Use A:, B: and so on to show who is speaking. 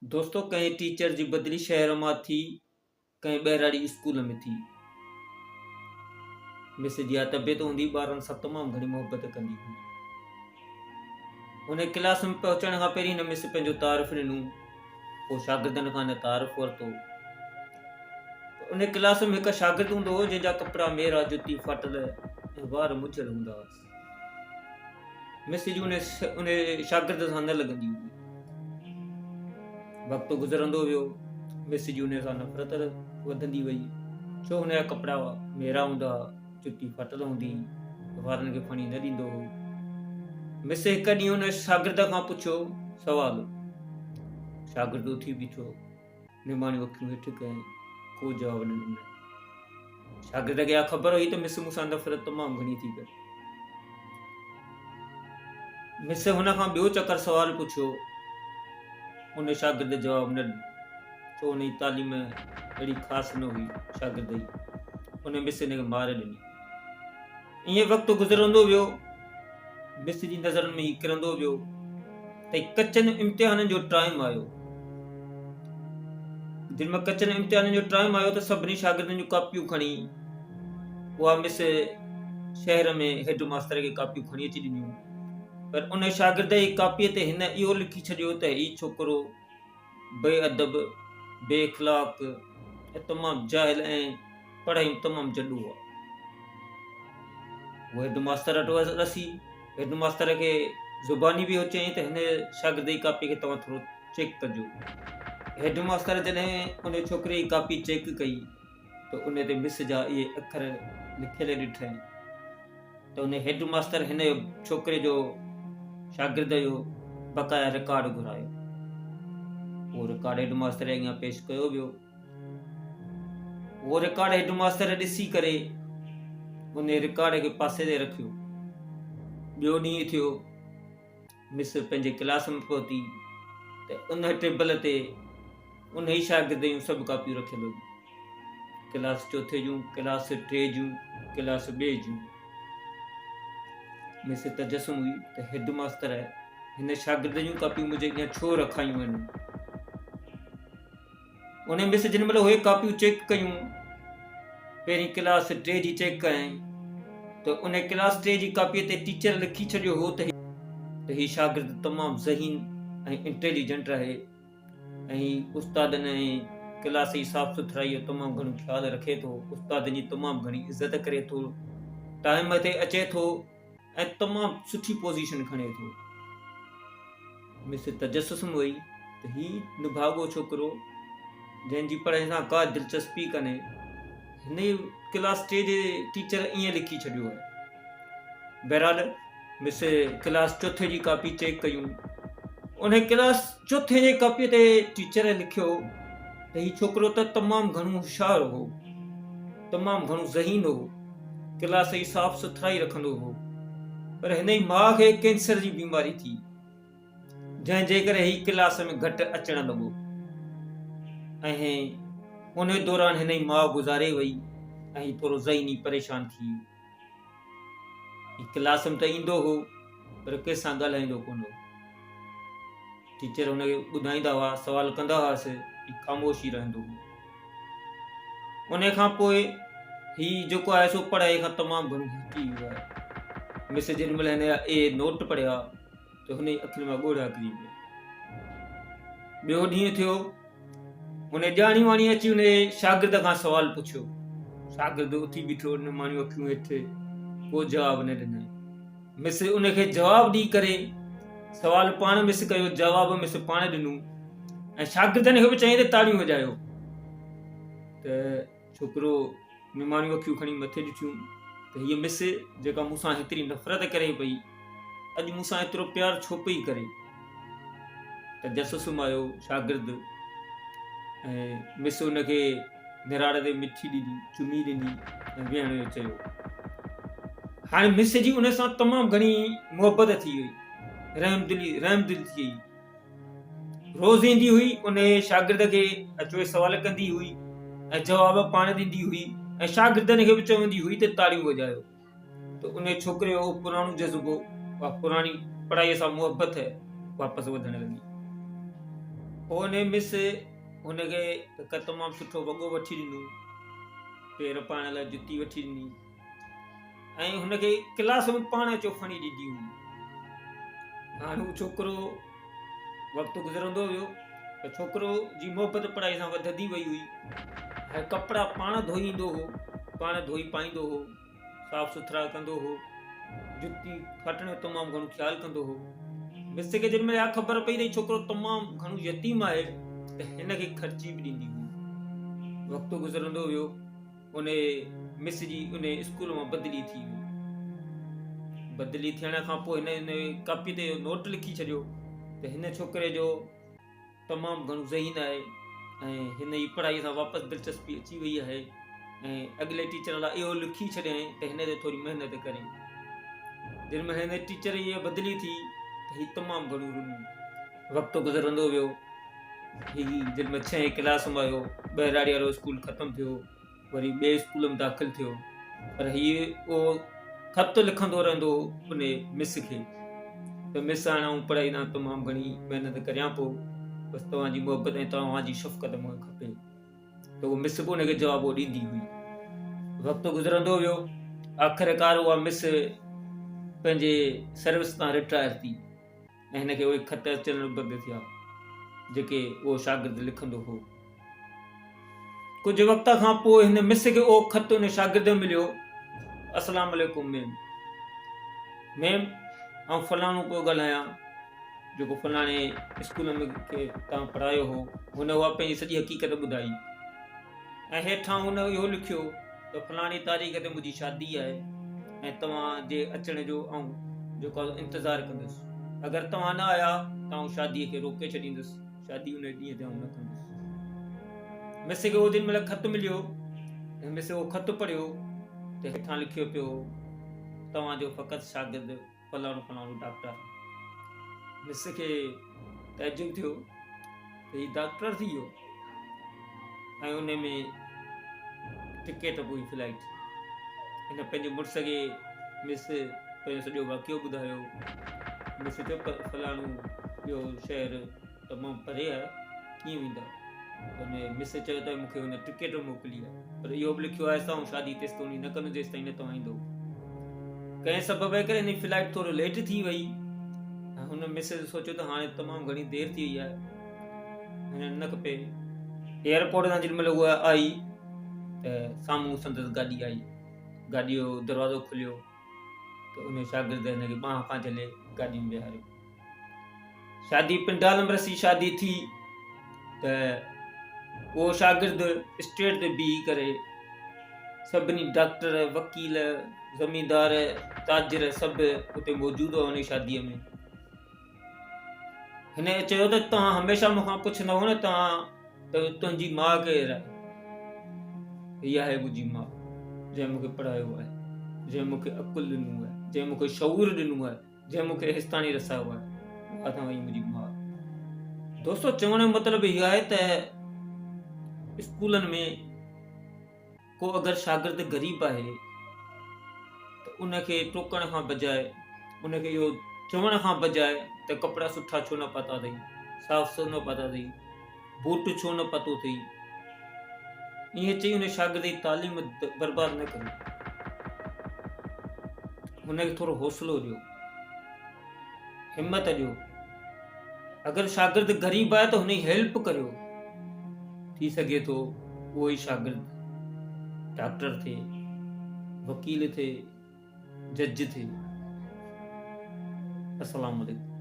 A: دوستو ڪنهن ٽيچر جي بدلي شهر مان ٿي ڪنهن ٻهراڙي اسڪول ۾ ٿي. مس جي اها طبيعت هوندي ٻارن سان تمام گهڻي محبت ڪندي هئي. ان ڪلاس ۾ پهچڻ کان پهرين هن مس پنهنجو تعارف ڏنو پوء شاگردن کان هن تعارف ورتو. ان ڪلاس ۾ هڪ شاگرد هوندو هو جنهن جا ڪپڙا ميرا جتي ڦاٽل ۽ وار مجهيل هوندا هئس. مس جي ان شاگرد سان نه لڳندي هئي. وقت گذرندو ويو، مس جي ان سان نفرت وڌندي وئي. ڇو هن جا ڪپڙا ميرا هوندا هئا، جتي ڦاٽل هوندي هئي، وارن کي ڦڻي نه ڏيندو هو. مس هڪ ڏينهن ان شاگرد کان پڇيو سوال. شاگرد اٿي بيٺو. نماڻيون اکيون هيٺ ڪيائين، ڪو جواب نه ڏنائين. شاگرد کي اها خبر هئي ته مس مون سان نفرت تمام گهڻي ٿي ڪري. مس هن کان ٻيو چڪر سوال پڇيو. ان شاگرد جواب نه ڏنو، ڇو هن جي تعليم اهڙي خاص نه هئي. شاگرد جي ان مس هن کي مار ڏني. ائين وقت گذرندو ويو. مس جي نظرن ۾ هي ڪرندو ويو ته ڪچن امتحانن جو ٽائيم آيو. جن ۾ ڪچن امتحانن جو ٽائيم آيو ته سڀني شاگردن جون ڪاپيون کڻي اها مس شهر ۾ هيڊ ماستر کي ڪاپيون کڻي اچي ڏنيون پر ان شاگرد جي ڪاپيء تي هن اهو لکي ڇڏيو ته هي ڇوڪرو بي ادب، بي اخلاق ۽ تمام جاهل ۽ پڙهائي ۾ تمام جڏو آ. هو هيڊ ماستر وٽ رسي هيڊ ماستر کي زباني به اهو چيائين ته هن شاگرد جي ڪاپي کي توهان ٿورو چيڪ ڪجو. هيڊ ماستر جڏهن ان ڇوڪري جي ڪاپي چيڪ ڪئي ته ان تي مس جا اهي اکر لکيل ڏٺائين ته ان هيڊ ماستر هن ڇوڪري جو شاگرد جو بقايا رڪارڊ گهرايو. اهو رڪارڊ هيڊ ماستر جي اڳيان پيش ڪيو ويو. اهو رڪارڊ هيڊ ماستر ڏسي ڪري ان رڪارڊ کي پاسي تي رکيو. ٻيو ڏينهن ٿيو مس پنهنجي ڪلاس ۾ پهتي ته ان ٽيبل تي انهي شاگرد جون سڀ ڪاپيون رکيل هيون. ڪلاس چوٿين جون، ڪلاس ٽي جون، ڪلاس ٻئي جون. مس تجسم هئي ته هيڊ ماستر هن شاگرد جون ڪاپيون منهنجي اڳيان ڇو رکايون آهن. انهي مس جن مهل اهي ڪاپيون چيڪ ڪيون، پهرين ڪلاس ٽي جي چيڪ ڪيائين ته انهي ڪلاس ٽي جي ڪاپيء تي ٽيچر لکي ڇڏيو هو ته هي شاگرد تمام ذهين ۽ انٽيليجنٽ آهي ۽ استادن ۽ ڪلاس جي صاف سٿرائي جو تمام گهڻو خيال رکي ٿو، استادن جي تمام گهڻي عزت ڪري ٿو، ٽائيم تي اچي ٿو ۽ تمام سٺي پوزيشن کڻي ٿو. مس تجسس ۾ وئي ته هي نڀاڳو ڇوڪرو جنهن جي پڙهائي سان ڪا دلچسپي ڪانهي، هن جي ڪلاس ٽي جي ٽيچر ائين لکي ڇڏيو آهي. بهرحال مس ڪلاس چوٿين جي ڪاپي چيڪ ڪيون. انهي ڪلاس چوٿين جي ڪاپي تي ٽيچر لکيو ته هي ڇوڪرو ته تمام گهڻو هوشيار هو، تمام گهڻو ذهين هو، ڪلاس جي صاف سٿرائي رکندو هو، پر هن جي ماء کي ڪينسر جي بيماري ٿي، جنهن جي ڪري هي ڪلاس ۾ گهٽ اچڻ لڳو ۽ انهي دوران هن جي ماء گذاري وئي ۽ هي ٿورو ذهني پريشان ٿي ويو. هي ڪلاس ۾ ته ايندو هو پر ڪنهن سان ڳالهائيندو ڪونه هو. ٽيچر هن کي ٻڌائيندا هئا، سوال ڪندا هئس، هي خاموش ئي رهندو هو. ان کان پوء هي جيڪو آهي سو پڙهائي کان تمام گهڻو هٽي ويو آهي. مس جيڏي مهل هن جا اهي نوٽ پڙهيا ته هن جي اکين مان ڳوڙها ڪري پيا. ٻيو ڏينهن ٿيو، هن ڄاڻي واڻي اچي ان شاگرد کان سوال پڇيو. شاگرد اٿي بيٺو، نماڻيون اکيون هيٺ، ڪو جواب نه ڏنائين. مس ان کي جواب ڏئي ڪري سوال پاڻ مس ڪيو، جواب مس پاڻ ڏنو ۽ شاگردن کي به چيائين ته تاڙيون وڄايو. ته ڇوڪرو نماڻيون اکيون کڻي مٿي ڏٺيون ته هيء مس جيڪا مون سان هيتري نفرت ڪري پئي، اڄ مون سان ايترو پيار ڇو پئي ڪري؟ تجسس ۾ آيو شاگرد ۽ مس ان کي نراڙ تي مٺي ڏني، چمي ڏني ۽ ويهڻ جو چيو. هاڻي مس جي ان سان تمام گهڻي محبت ٿي وئي، رحمدلي رحمدل ٿي وئي. روز ايندي هئي ان شاگرد کي اچوئي سوال ڪندي هئي ۽ جواب پاڻ ڏيندي هئي ۽ شاگردن کي به چوندي هئي ته تاڙيون وڄايو ته ان ڇوڪري جو پراڻو جذبو اها پراڻي پڙهائي سان محبت واپس وڌڻ لڳي. پوء انهي مس هن کي هڪ تمام سٺو وڳو وٺي ڏنو، پير پائڻ لاء جتي وٺي ڏني ۽ هن کي ڪلاس ۾ پاڻ اچو کڻي ڏيندي هئي. هاڻ هو ڇوڪرو وقت گذرندو ويو ته ڇوڪرو جي محبت پڙهائي سان وڌندي وئي هئي ۽ ڪپڙا پاڻ ڌوئي ايندو هو، پاڻ ڌوئي پائيندو هو. صاف سٿرا ڪندو هو. جتي ڦاٽڻ جو تمام گهڻو خيال ڪندو هو. مس کي جنھن مھل اھا خبر پئي ته ھي ڇوڪرو تمام گهڻو يتيم آھي ته ھن کي خرچي به ڏيندي ھئي. وقت گذرندو ويو. انھي مس جي انھي اسڪول مان بدلي ٿي وئي. بدلي ٿيڻ کان پوء ھن انھي ڪاپي تي اھو نوٽ لکي ڇڏيو ته ھن ڇوڪري جو تمام گهڻو ذهين آهي ۽ هن جي پڙهائي سان واپس دلچسپي اچي وئي آهي ۽ اڳلي ٽيچر لاء اهو لکي ڇڏيائين ته هن تي ٿوري محنت ڪري جن مهل هن ٽيچر جي بدلي ٿي ته هي تمام گهڻو رنو. وقت گذرندو ويو هي جن مهل ڇهين ڪلاس ۾ آيو ٻهراڙي وارو اسڪول ختم ٿيو وري ٻئي اسڪول ۾ داخل ٿيو پر هي اهو خط لکندو رهندو هو ان مس کي ته مس هاڻي آئون پڙهائي ڏانهن تمام گهڻي محنت ڪريان پيو بس توهان جي محبت ۽ توهان جي شفقت مون کي کپي ته اهو مس به ان کي جواب اهو ڏيندي هئي وقت گذرندو ويو آخرڪار اها مس پنهنجي سروس تان رٽائر ٿي ۽ هن کي اهي خط اچڻ بند ٿيا، جيڪي اهو شاگرد لکندو هو. ڪجهه وقت کان پوء هن مس کي اهو خط ان شاگرد جو مليو، السلام عليڪم ميم. ميم، آئون فلاڻو پيو ڳالهايان، جيڪو فلاڻي اسڪول ۾ کي توهان پڙهايو هو. هن اها پنهنجي سڄي حقيقت ٻڌائي ۽ هيٺان هن اهو لکيو ته فلاڻي تاريخ تي منهنجي شادي آهي ۽ توهان جي اچڻ جو آئون جيڪو آهي انتظار ڪندس. اگر توهان نه آيا ته آئون شاديء کي روڪي ڇڏيندس، شادي ان ڏينهن تي آئون نه ڪندس. مس کي اهو جنھن مھل خط مليو ۽ مس اهو خط پڙهيو ته هيٺان لکيو پيو هو، توهان جو فقط شاگرد فلاڻو فلاڻو ڊاڪٽر. مس کي تعجب ٿيو ته هي ڊاڪٽر ٿي ويو ۽ ان ۾ ٽڪيٽ به هئي فلائيٽ. هن پنهنجي مڙس کي مس پنهنجو سڄو واقعو ٻڌايو. مس چيو فلاڻو ٻيو شهر تمام پري آهي ڪيئن ويندا؟ ان مس چيو ته مون کي هن ٽڪيٽ به موڪلي آهي پر اهو به لکيو آهي ته آئون شادي تيستوڻي نه ڪندس جيستائين نه توهان ايندو. ڪنهن سبب جي ڪري هن جي فلائيٽ ٿورو ليٽ ٿي وئي ۽ هن مسز سوچيو ته هاڻي تمام گهڻي دير ٿي وئي آهي وڃڻ نه کپي. ايئرپورٽ تان جيڏي مهل هوء آئي ته سامهون سندس گاڏي آئي. گاڏيء جو دروازو کليو ته ان شاگرد هن کي ٻانهن کان جهلي گاڏيء ۾ ويهاريو. شادي پنڊال ۾ رسي شادي ٿي ته اهو شاگرد اسٽيج تي بيهي ڪري سڀني ڊاڪٽر وڪيل زميندار تاجر سڀ اتي موجود هئا ان شاديء ۾ هن چيو ته توهان هميشه مون کان پڇندا هو نه توهان ته تنهنجي ماء ڪير آهي؟ هيء آهي منهنجي ماء، جنهن مون کي پڙهايو آهي، جنهن مون کي عقل ڏنو آهي، جنهن مون کي شعور ڏنو آهي، جنهن مون کي هيستاڻي رسايو آهي، اها توهان جي منهنجي ماء. دوستو چوڻ جو مطلب اهو آهي ته اسڪولن ۾ ڪو اگر شاگرد غريب آهي ته ان کي ٽوڪڻ کان بجاء ان کي اهو چوڻ کان بجاء ته ڪپڙا سٺا ڇو نه پاتا اٿئي، صاف ڇو نه پاتا اٿئي، بوٽ ڇو نه پاتو اٿئي، ائين چئي ان شاگرد جي تعليم برباد نه ڪريو. هن کي ٿورو حوصلو ڏيو، همت ڏيو. اگر شاگرد غريب آهي ته هن جي هيلپ ڪريو. ٿي سگهي ٿو اهو ئي شاگرد ڊاڪٽر ٿئي، وڪيل ٿئي، جج ٿئي. السلام عليڪم.